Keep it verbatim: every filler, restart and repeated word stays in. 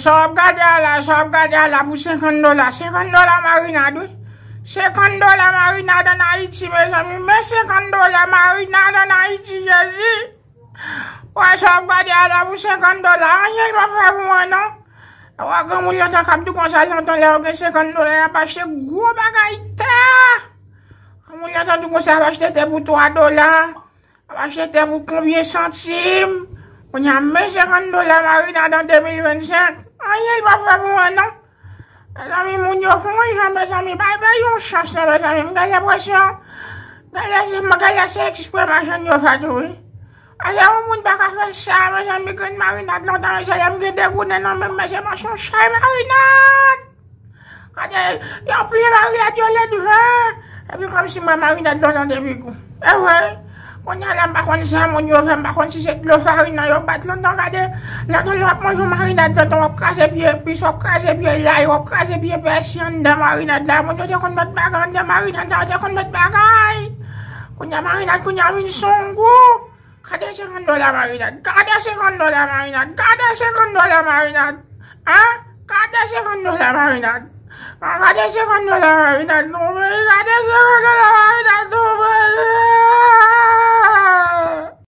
Sa w ap gade a la, sa w ap gade a la pou senkant dola. Senkant dola marinad, wi. Senkant dola marinad ann Ayiti, mezanmi. Men senkant dola marinad ann Ayiti, Jezi. Wè, sa w ap gade a la pou senkant dola. Anyen l p ap fè pou mwen, non. Wè, granmoun lontan k ap di w konsa, lontan lè yo gen senkant dola, y ap achte gwo bagay tè. Granmoun lontan di w konsa, y ap achte tè pou twa dola. Ap achte tè pou konbyen santim? Kounye a, men senkant dola marinad an de mil vennsenk. Anyen l p ap fè pou mwen, non. Mezanmi, moun yo fon jan, mezanmi. Bay, bay yon chans, non, mezanmi. M gen lenpresyon, gen lè se, m gen lè se eksprè machann yo fè tou, wi. Alè, yon moun pa ka fè sa, mezanmi. Grenn marinad lontan, mesye, lè m gen de gouden nan men m, mesye, m achte yon chay marinad. Gade, yo plen marinad yo lèd vre. Epi kòmsi mwen marinad lontan te pi gou. E vre. Kounye a la, m pa konn sa moun yo fè, m pa konn si se dlo farin nan yo bat lontan. Gade, lontan lè w ap manje yon marinad lontan, w ap kraze pye epis, w ap kraze pye lay, w ap kraze pye pèsi anndan marinad la. Moun yo te konn met bagay anndan marinad sa, yo te konn met bagay. Kounye a marinad, kounye a vin son gou. Gade senkant dola marinad. Gade senkant dola marinad. Gade senkant dola marinad. An? Gade senkant dola marinad. Gade senkant dola marinad. Non, men gade senkant dola marinad. Non, men.